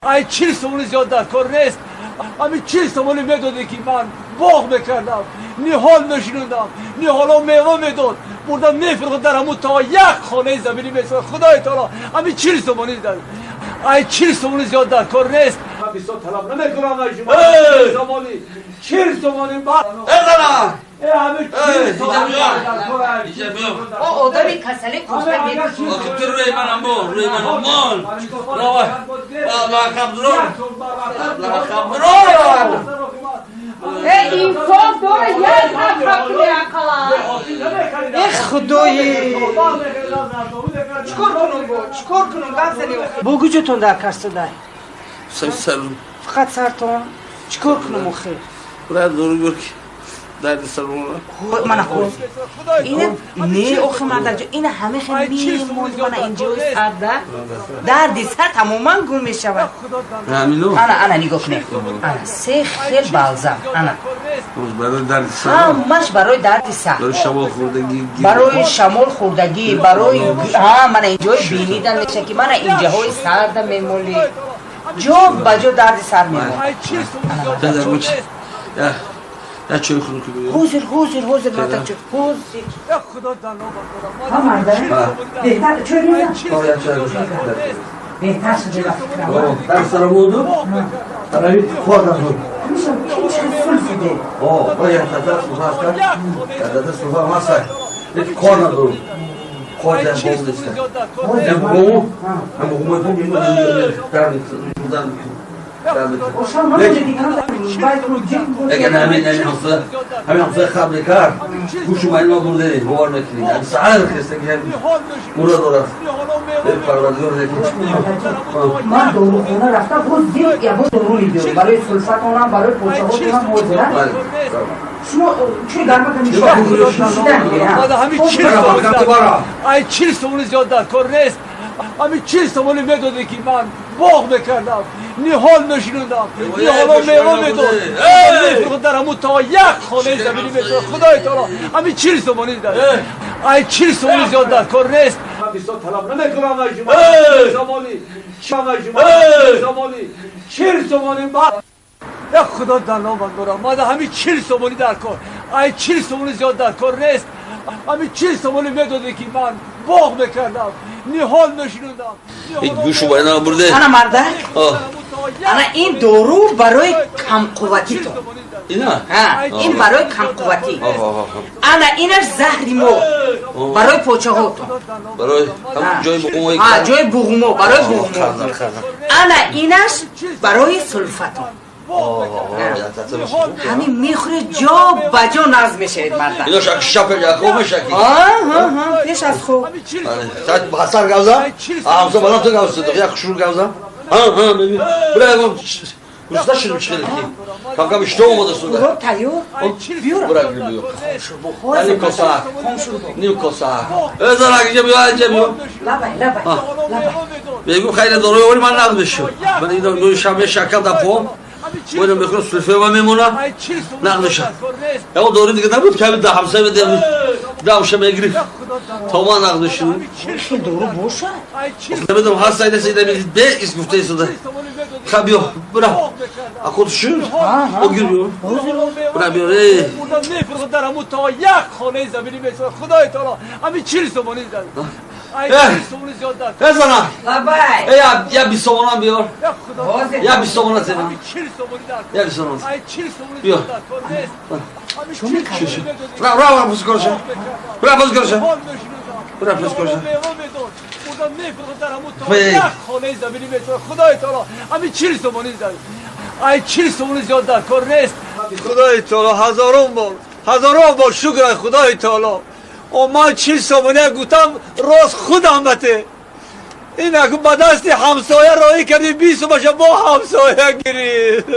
Ай 40 сомонӣ зиёд дар кор нест. Ҳамин 40 сомонӣ медодӣ, ки ман боғ мекардам, ниҳол мешинондам, ниҳоло мева медод, бурда мефурӯхт, дар ҳамун то як хонаи заминӣ месохт. Худои таоло, ҳамин 40 сомонӣ, ай 40 сомонӣ зиёд дар кор нест. Ман бисёр талаб намекунам аз шумо. Сомонӣ, 40 сомонӣ. Ҳамин 40 сомонӣ дар кор. Одами касале кушта. Ту рӯи манам бо рӯи манам мол лақабдурор, лақабдурор. Инсоф дора, як ҳаққи ақала. Э, худои, чикор кунум, бо чикор кунум? Гап зани, бо куҷотон дар карсадай? Сарум. Фақат сартон? Чикор кунум охир? Дору гӯр, ки дарди сарум. Мана, ина не, охи, мардаҷо, ина ҳама хел мемони, мана инҷои сарда дарди сар тамоман гум мешавад. Ана, ана, нигоҳ кунед, ана се хел балзам, ана. Барои дарди сар? Ҳамаш барои дарди сар. Барои шамол хӯрдагӣ? Барои шамол хӯрдагӣ, барои ҳа, мана инҷои бинида меша, ки мана инҷаҳои сарда мемолӣ, ҷо ба ҷо дарди сар мемонад. Я чой хунук. Ҳозир, ҳозир, ҳозир, мардакҷо, ҳозир. Ҳа, марда, беҳтар чой мезан, беҳтар шуде ба фикрам. Дар сарамоду тарави кор надор. Сул шуде. О, я тата суфа аста, тата суфа маса, кор надорум, кор дар бом неста. Я бугому, ам бугому дар дар. Лекин ҳамин ҳамсоя қабли кард, гӯшу майно бурде, бовар мекунӣ, саҳар хестаги мура дорад, парвардигор. Ман дорухона рафтам, ҳозир ягон дору мебиёрам, барои сулфатонам, барои почаҳотонам. Ҳозира шумо чӯи гармака нишидан. Ҳамин ай 40 сомонӣ зиёд дар кор нест. Ҳамин 40 сомонӣ медодӣ, ки ман боғ мекардам, ниҳол мешинондам, ниҳоло мева медод, мефурӯхт, дар ҳамун то як хонаи заминӣ месохт. Худои таоло, ҳамин 40 сомонӣ, ай 40 сомонӣ зиёд дар кор нест. Ман бисёр талаб намекунам аз шумо. Сомонӣ, сомонӣ, 40 сомонӣ. Я худо дар номат дорам, ман ҳамин 40 сомонӣ дар кор, ай 40 сомонӣ зиёд дар кор нест. Ҳамин 40 сомонӣ медодӣ, ки ман боғ мекардам, ниҳол мешинондам. Гӯшу майна бурде. Ана, мардак, ана ин дору барои камқувватитон. Ина? Ин барои камқувватӣ. Ана инаш заҳри мо, барои почаҳотон. Барои ҷои буғумо? Ҷои буғумо, барои буғумо. Ана инаш барои сулфатон. Ҳамин мехӯре, ҷо ба ҷо нағз мешавед, марда. Ино шапе хоб мешаки? Пеш аз хоб. Ҳасар гавза, ҳамса балам ту гавза, як хушру гавза. Бира, ягон густа шудем, чӣ хеле ки камкам ишто омода суда. Хӯрок тайёр биёра. Бура, биё, ним коса, ним коса. Э, занак, инҷа биё, инҷа биё. Лабай, лабай, лабай. Мегум, хайре дорои овари, ман нағз мешуд. Ман ино шабе шакам дар пом. Боидам мехӯрам, сулфе ма мемона, нағз мешад. Ягон дори дига набуд, ки ҳамин да ҳамсая медиҳам, дамша мегирифт, то ман нағз мешудам? Хел дору бошад. Намедонам, ҳаст айда сайда бе ис гуфта истода. Ха, биё, бура, акот шуд, огир, биё, бура, биё, э. Мефурӯхт, дар ҳамун то як хонаи заминӣ месохт. Худои таоло, ҳамин 40 сомонӣ, Э, зана. Лабай. Э, я 20 сомонам биёр. Я 20 сомона зена. Я 20 сомона. Биё. Ра, ра, ра, пускорша. Ра, пускорша. Ра, пускорша. Хонаи заминӣ месохт. Худои таоло, ҳамин 40 сомонӣ, ай 40 сомонӣ зиёд дар кор нест. Худои таоло, ҳазорон бор, ҳазорон бор шукр, худои таоло. О, ман 40 сомония гуфтам, рост худам бате. Ин аку ба дасти ҳамсоя роҳӣ кардӣ, 20 сомаша бо ҳамсоя гирифт.